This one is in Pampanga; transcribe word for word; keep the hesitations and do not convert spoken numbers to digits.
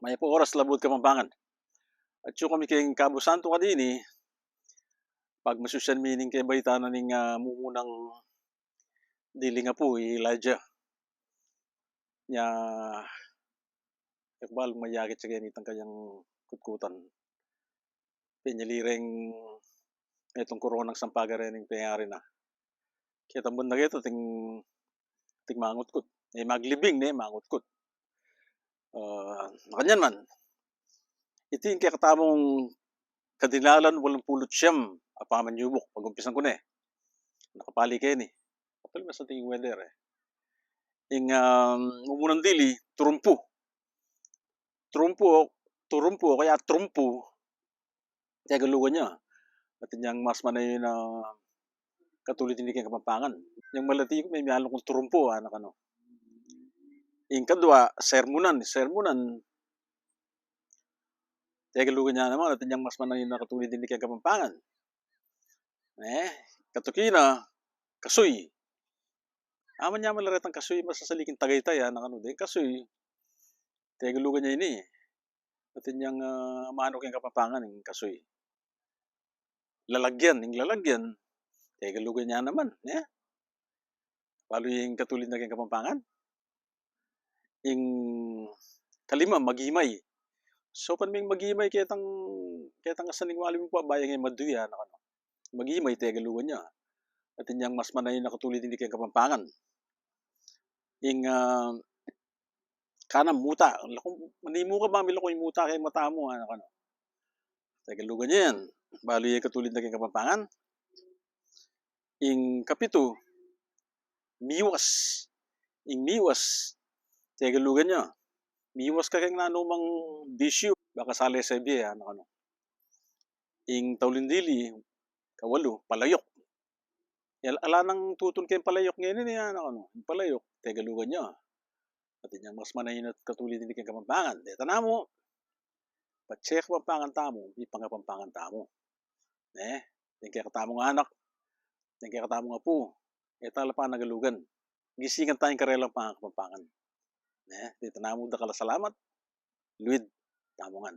Mayap a oras, Labuad Kapampangan. Atyu kami keng Cabo Santo kanini, pagmasusyan mi ning kebaitanan ning, ah, mumunang diling apu, i Elijah. Nya, e ku balu mayakit ya keni itang kayang kutkutan. Penyali reng itang koronang sampaga reng penyari na. Ketang banda keta ating, ating mangutkut. E, maglibing ne, mangutkut. Ah, makanyan man, iti ing kekatamung kadinalan walumpulu't siyam a pamanyubuk, pag-umpisan ku ne. Nakapali keni. Kapal mas ating weather, e. Ing, um, mumunang dili, turumpu. Turumpu, turumpu, o kaya trumpu, Tegalugan ya. Atin yang mas manayun a katulid dini keng Kapampangan. Yang malati ku, memialang kung turumpu, anak, anu. Ing kadua, sermunan, sermunan. Tegalugan ya naman, atin yang mas manayun a katulid dini keng Kapampangan. E, katuki na, kasuy. Aman ya man la retang kasuy, masasaliking Tagaytay, anak, anu, deng kasuy. Tegalugan ya ini. Atin yang, ah, manuk keng Kapampangan, ing kasuy. Lalagyan, ing lalagyan, Tegalugan ya naman, e. Balu ing katulid na keng Kapampangan. Ing kalima, magimay. Saupan ming magimay ketang, ketang asaning walu ming pa, bayu nge maduya, anak, anu. Magimay, Tegalugan ya. Atin yang mas manayun a katulid dini keng Kapampangan. Ing, ah, kanam, muta. Laku, manimu ka ba, milaku ing muta keng mata mu, anak, anu. Tegalugan ya yan. Balu ye katulid na keng Kapampangan. Ing kapitu, miwas. Ing miwas, Tegalugan ya. Miwas ka keng nanumang bisyu, baka sale sa bie, anak, anu. Ing tauling dili, kawalu, palayuk. Ala nang tutun keng palayuk ngeni, anak, anu. Ing palayuk, Tegalugan ya. Atin yang mas manayun a katulid dini keng Kapampangan. Deta namu, patse Kapampangan tamu, mipangapampangan tamu. Ne? Deng kekatamung anak, deng kekatamung apu, e tala panagalugan. Gisingan taya ing karelang pangakapampangan. Ne? Deta namu, dakal a salamat. Luid tamu ngan.